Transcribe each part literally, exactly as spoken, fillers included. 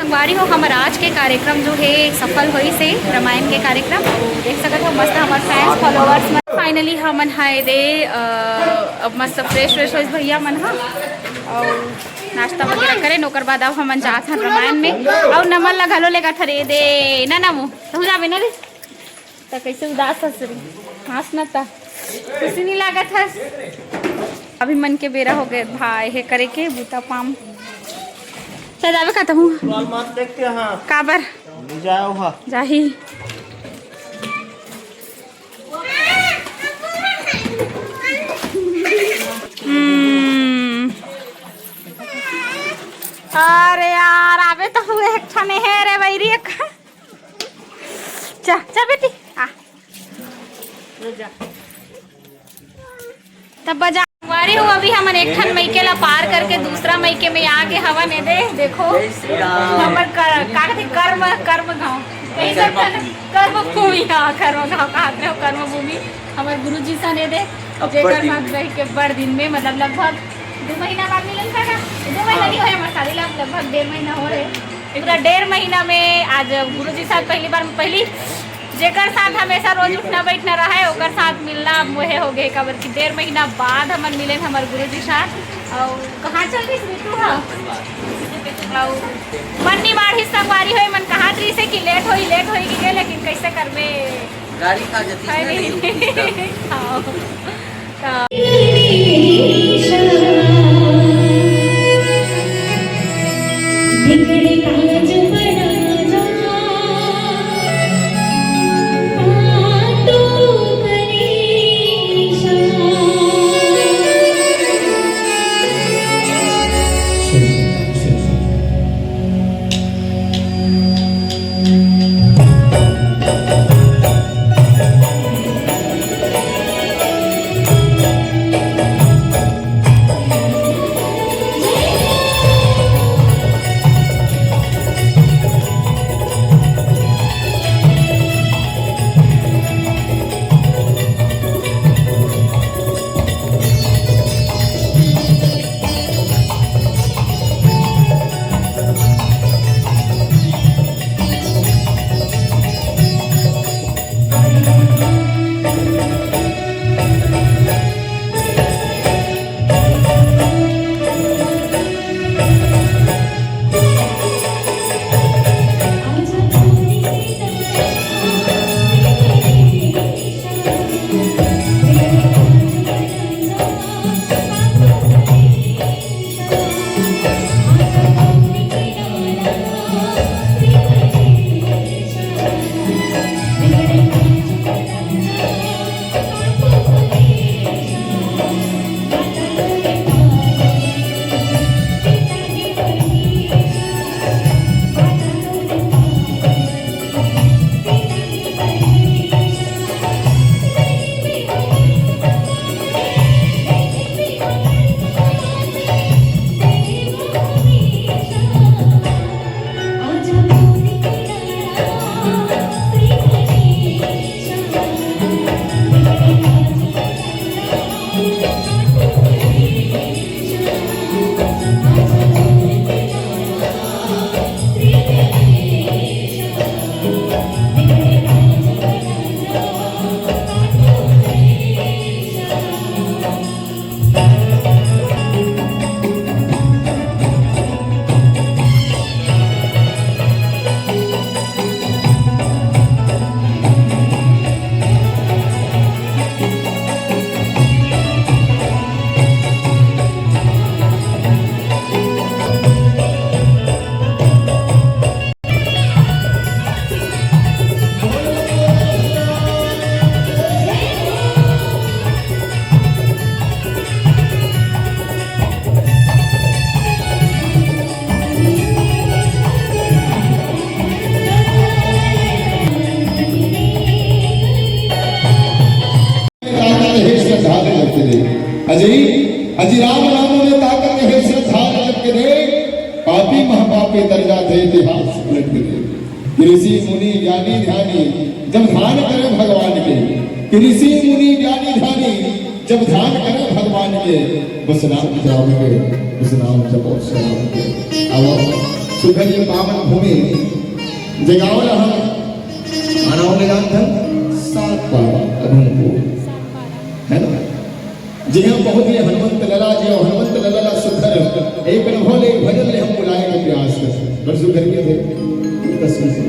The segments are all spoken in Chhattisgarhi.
संगवारी हो, हमर आज के कार्यक्रम जो हे सफल होइस हे, रामायण के कार्यक्रम। अउ देख सकत हो मस्त हमर fans followers मन। Finally हमन हा एदे, अ, अब मस्त fresh व्रेश होइस भैया मन हा, अउ नाश्ता वगैरह करेन, ओकर बाद अब हमन जात हन रामायण में। अउ नमन ला घलो लेगत हन एदे, ना नमू, तहूँ जाबे ना रे? त कैसे उदास हस रे? हाँस ना त। खुशी नहीं लागत हस? अभी मन के बेरा हो गए भाई, हे करे के बूता पाम। चल जाबे का तहूँ? लाल मात देख के, हाँ। काबर? ले जाओ, हाँ। जाही। हम्म। अरे यार, आबे तो हुए एक ठने हे रे बैरी एक। जा, जा बेटी, आ। ले जा। तब बजा। संगवारी हो, अभी हमन एक ठन मइके ला पार करके दूसरा मइके में आगे हवन। एदे, देखो, हमर कर-, का कथे, कर्म, कर्म गाँव। कहीं कर कर्म भूमि। कर्म भूमि, हाँ, कर्म गाँव कहत रहे हो, कर्म भूमि। हमर गुरुजी सन एदे, अब जेकर बड़ दिन साथ में। बैठ के बड़ दिन में, मतलब, लगभग दू महीना बाद मिलन का ना? दू महीना हाँ। नहीं होए हमर शादी ला, लगभग डेढ़ महीना हो रहे। पूरा डेढ़ महीना में आज गुरुजी साथ पहली बार, पहली जेकर साथ हमेशा रोज उठना बैठना रहे, ओकर साथ मिलना अब मोहे हो गए, काबर कि डेढ़ महीना बाद हमन मिलेन हमर गुरुजी साथ। अउ कहाँ चल रही ऋतु हा? अउ मन नहीं बाढ़ी संगवारी होए, मन कहाँ रही से कि लेट होई, लेट होई कि गए, लेकिन कैसे करबे? गाड़ी खा जाती है है ना, नहीं? नहीं रुकती तब। हाँ। ताकत हे श्रद्धा जगत के देख। अजी, अजी राम नाम में ताकत हे श्रद्धा जगत के देख। पापी महापापी तर जाथे इतिहास पलट के देख। कि ऋषि मुनि ज्ञानी ध्यानी जब ध्यान करे भगवान के, कि ऋषि मुनि ज्ञानी ध्यानी जब ध्यान करे भगवान के, बस नाम जप के, बस नाम जपो श्रवण के। अब सुघर ये पावन भूमि जगावला हम मानव ले जानथन सात पारा अधम को, है ना? जिहां पहुंचे हनुमंत लला जी, और हनुमंत लला ला सुघर एक अनुभव ले भजन ले हम बुलाए के प्रयास कर। बड़ सुघर के थे, दस में से।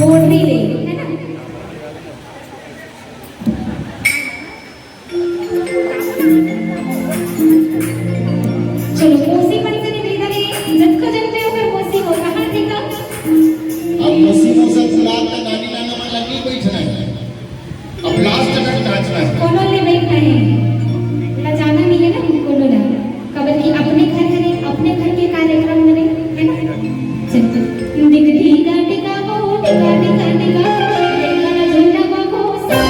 पोटरी ले, है ना? चलो, मौसी मन से निवेदन हे, जतका जन पे ओकर मौसी हो, कहाँ थे का? अब मौसी मौसा बुलात त नानी नाना मन ला नहीं बैठना है। अब लास्ट तक नाचना है। कोनो ले बैठना है। ला जाना नहीं है ना, कोनो ला। काबर कि अपने घर हरे, अपने घर के कार्यक्रम हरे, है ना? चल, चल। दिख दीदा टिका वो, टिका, टिका, टिका, टिका, झुंडा बाबू, सब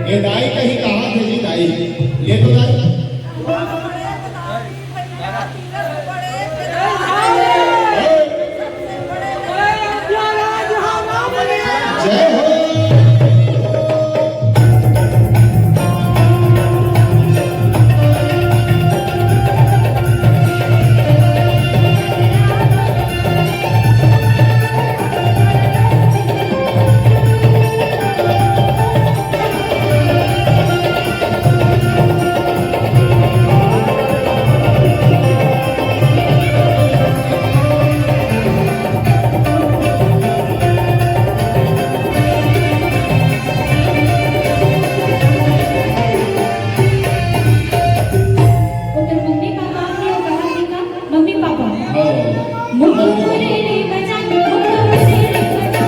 ए दाई कहीं कहा थे जी दाई? ले तो दाई। जय हो। ओकर मम्मी पापा आथे, ओकर मम्मी का, मम्मी पापा। हाँ। मुकुरे रे बजा, मुकुरे रे बजा।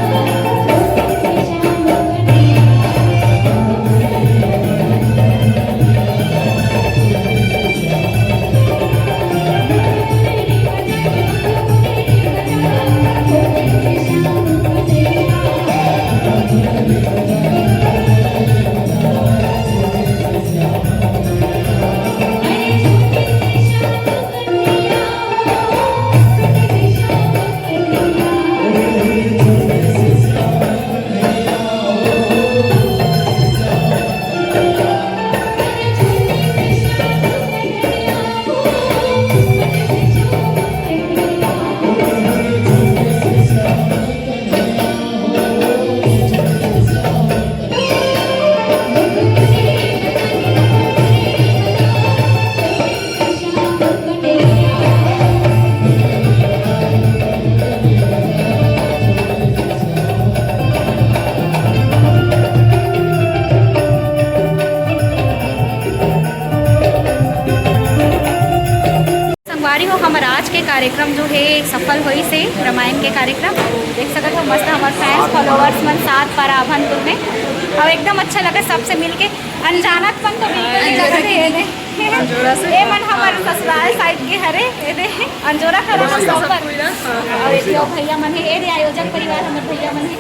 संगवारी हो, हमर आज के कार्यक्रम जो हे सफल होइस हे, रामायण के कार्यक्रम। अउ देख सकत हो मस्त हमर fans followers मन साथ पर आभन तुम में, अउ एकदम अच्छा लगा सबसे मिलके। अनजानत मन तो बिल्कुल नहीं लगा थे, ये दे। अंजोरा से? ये मन हमर ससुराल side के हरे, ये दे। अंजोरा खड़ा नमस्ते सब सबकर। कोई ना। हाँ। अउ ये दे भैया मन हे, ये दे आयोजक परिवार हमर भैया मन हे।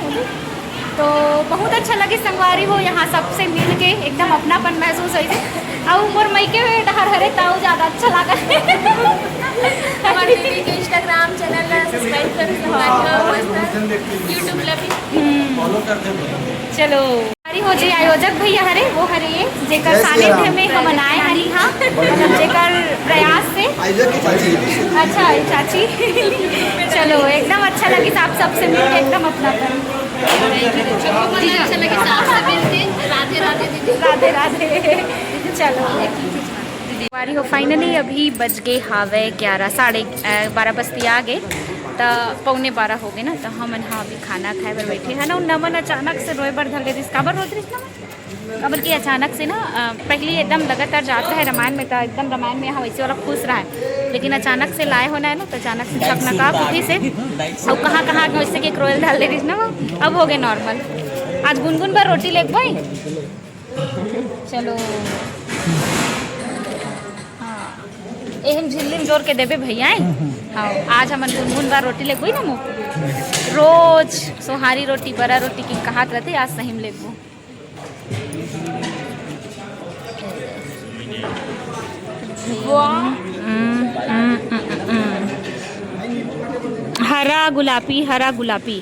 तो बहुत अच्छा लगे संगवारी हो, यहाँ सबसे मिल के एकदम अपनापन महसूस होइस हे। अउ मोर मइके डहर हरे, ताऊ ज्यादा अच्छा लगा। हमर दीदी के Instagram channel ला subscribe कर दो, YouTube ला भी। हम्म। Follow कर दे। चलो। अरे हो जे आयोजक भैया हरे, वो हरे ये, जेकर जय श्री सानिध्य राम। में हमन आए हन इहाँ, मतलब जेकर प्रयास से। आयोजक की चाची। अच्छा, ये चाची। चलो, एकदम अच्छा लगिस आप सबसे मिलके, एकदम अपनापन। अच्छा लगिस आप सबसे मिलके। राधे राधे दीदी। राधे राधे। चलो, एक ही चीज। संगवारी हो, finally अभी बज गे हावय ग्यारह, साढ़े, अ, बारह बजती आ गे, त पौने बारह हो गे ना, त हमन ह अभी खाना खाए बर बैठे हन। अउ नमन अचानक से रोए बर धर ले रिहिस। काबर रोत रिहिस नमन? काबर कि अचानक से ना, अ, पहली एकदम लगातार जात रहे रामायण में, त एकदम रामायण में यहाँ वैसे वाला खुश रहा है, लेकिन अचानक से लाए होना है ना, त अचानक से छकनका उठिस हे। अउ कहाँ कहाँ वैसे के रोए ल धर ले रिहिस ना, वो अब हो गे normal। आज गुनगुन बर रोटी लेगबो। चलो। हाँ। एहन झिल्ली म जोर के देबे भैया, हैं? हाँ, आज हमन गुनगुन बर रोटी लेगबो ना मो। रोज सोहारी रोटी, बरा रोटी की कहात रथे, आज सही म लेगबो। वाह। हम्म, हम्म, हम्म, हम्म। हरा गुलापी, हरा गुलापी।